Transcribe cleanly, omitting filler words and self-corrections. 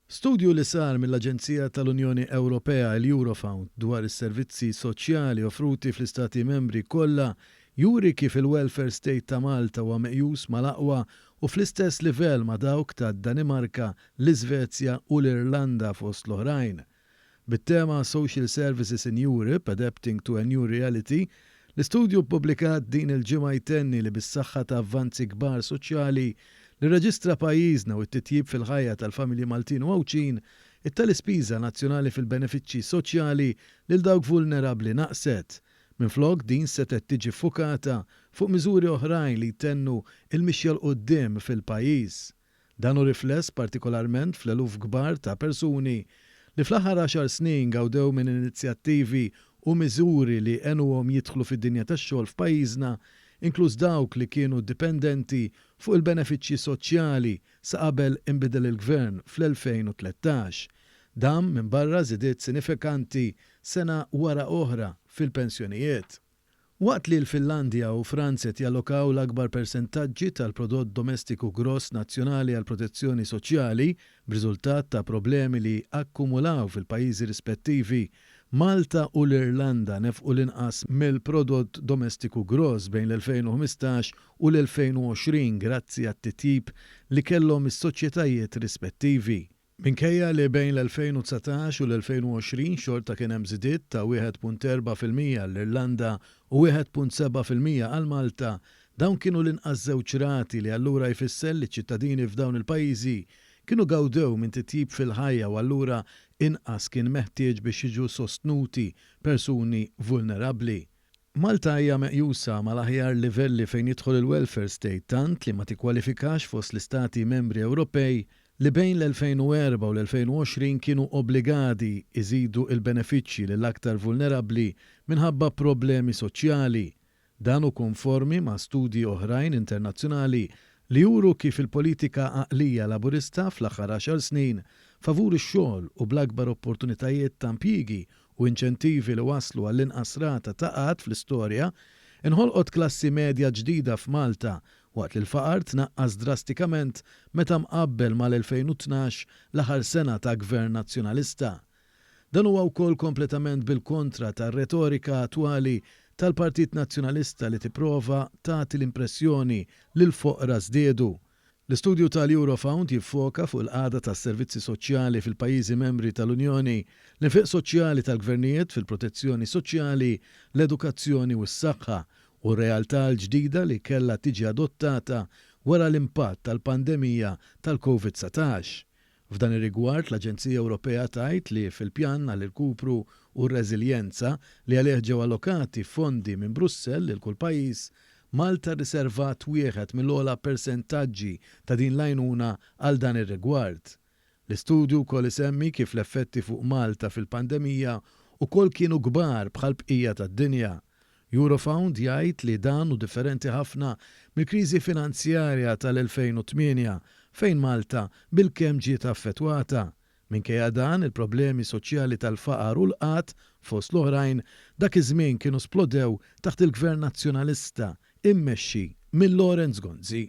Studju li sar mill-Aġenzija tal-Unjoni Ewropea, il-Eurofound, dwar is-servizzi soċjali offruti fl-Istati Membri kollha juri kif il-welfare state ta' Malta huwa meqjus mal-aqwa u fl-istess livell ma' dawk tad-Danimarka, l-Iżvezja u l-Irlanda fost l-oħrajn. Bit-tema Social Services in Europe, Adapting to a New Reality, l-istudju ppubblikat din il-ġimgħa jtenni li bis-saħħa ta' avvanzi kbar soċjali li rreġistra pajjiżna u t-titjib fil-ħajja tal-familji Maltin u Għawdxin, it-tali spiża nazzjonali fil-benefiċċji soċjali lil dawk vulnerabbli naqset. Minflok, din setgħet tiġi ffukata fuq miżuri oħrajn li jtennu l-mixja 'l quddiem fil-pajjiż. Dan hu rifless partikolarment fl-eluf kbar ta' persuni li fl-aħħar għaxar snin gawdew minn inizjattivi u miżuri li għenuhom jidħlu fid-dinja tax-xogħol f'pajjiżna, inkluż dawk li kienu dipendenti fuq il-benefiċċji soċjali sa qabel inbidel il-Gvern fl-2013. Dan minbarra żidiet sinifikanti sena wara oħra fil-pensjonijiet. Waqt li l-Finlandja u Franza qed jallokaw l-akbar persentaġġi tal-prodott domestiku gross nazzjonali għall-protezzjoni soċjali, b'riżultat ta' problemi li akkumulaw fil-pajjiżi rispettivi, Malta u l-Irlanda nefqu l-inqas mill-prodott domestiku gross bejn l-2015 u l-2020 grazzi għat-titjib li kellhom is-soċjetajiet rispettivi. Minkejja li bejn l-2019 u l-2020 xorta kien hemm żidiet ta' 1.4% għall-Irlanda u 1.7% għal Malta, dawn kienu l-inqas żewġ rati li allura jfisser li ċ-ċittadini f'dawn il-pajjiżi kienu gawdew minn titjib fil-ħajja u allura inqas kien meħtieġ biex jiġu sostnuti persuni vulnerabbli. Malta hija meqjusa mal-aħjar livelli fejn jidħol il-welfare state tant li ma tikkwalifikax fost l-istati membri Ewropej li bejn l-2004 u l-2020 kienu obbligati jżidu l-benefiċċji lill-aktar vulnerabbli minħabba problemi soċjali. Dan hu konformi ma' studji oħrajn internazzjonali li juru kif il-politika għaqlija Laburista fl-aħħar għaxar snin favur ix-xogħol u bl-akbar opportunitajiet ta' impjiegi u inċentivi li wasslu għall-inqas rata ta' qgħad fl-istorja, inħolqot klassi medja ġdida f'Malta waqt li l-faqar tnaqqas drastikament meta mqabbel mal-2012, l-aħħar sena ta' Gvern Nazzjonalista. Dan huwa wkoll kompletament bil-kontra tar-retorika attwali tal-Partit Nazzjonalista li tipprova tagħti l-impressjoni li l-foqra żdiedu. L-istudju tal-Eurofound jiffoka fuq il-qagħda tas-servizzi soċjali fil-pajjiżi membri tal-Unjoni, l-infiq soċjali tal-gvernijiet fil-protezzjoni soċjali, l-edukazzjoni u s-saħħa, u r-realtà l-ġdida li kellha tiġi adottata wara l-impatt tal-pandemija tal-Covid 19. F'dan ir-rigward, l-Aġenzija Ewropea tgħid li fil-Pjan għall-Irkupru u r-Reżiljenza, li għalih ġew allokati fondi minn Brussell lil kull pajjiż, Malta rriservat wieħed mill-ogħla persentaġġi ta' din l-għajnuna għal dan ir-rigward. L-istudju wkoll isemmi kif l-effetti fuq Malta fil-pandemija wkoll kienu kbar bħall-bqija tad-dinja. Eurofound jgħid li dan hu differenti ħafna mill-kriżi finanzjarja tal-2008 fejn Malta bilkemm ġiet affettwata. Minkejja dan, il-problemi soċjali tal-faqar u l-qgħad, fost l-oħrajn, dak iż-żmien kienu splodew taħt il-Gvern Nazzjonalista immexxi minn Lawrence Gonzi.